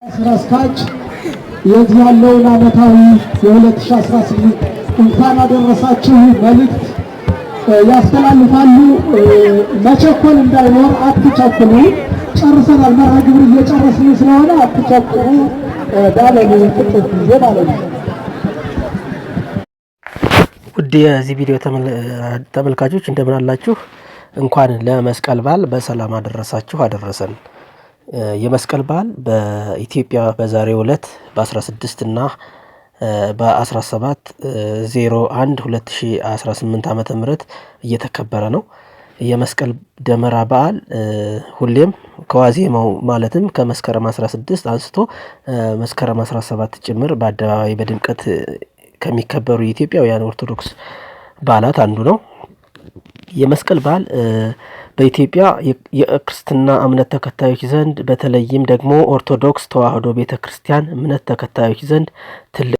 ስራ አስኪያጅ የዚህ ያለውን ዓመታዊ የ2018 እንኳን አደረሳችሁ መልእክት ያስተላልፋሉ። መቸኮል እንዳይኖር፣ አትቸኩሉ። ጨርሰናል። መርሃ ግብር እየጨረስን ስለሆነ አትቸኩሉ። ባለሉ ጥቂት ጊዜ ማለት ነው። ውድ የዚህ ቪዲዮ ተመልካቾች፣ እንደምን አላችሁ? እንኳን ለመስቀል በዓል በሰላም አደረሳችሁ አደረሰን። የመስቀል በዓል በኢትዮጵያ በዛሬው ዕለት በ16 እና በ17 01 2018 ዓ.ም. እየተከበረ ነው። የመስቀል ደመራ በዓል ሁሌም ከዋዜማው ማለትም ከመስከረም 16 አንስቶ መስከረም 17 ጭምር በአደባባይ በድምቀት ከሚከበሩ የኢትዮጵያውያን ኦርቶዶክስ በዓላት አንዱ ነው። የመስቀል በዓል በኢትዮጵያ የክርስትና እምነት ተከታዮች ዘንድ፣ በተለይም ደግሞ ኦርቶዶክስ ተዋሕዶ ቤተ ክርስቲያን እምነት ተከታዮች ዘንድ ትልቅ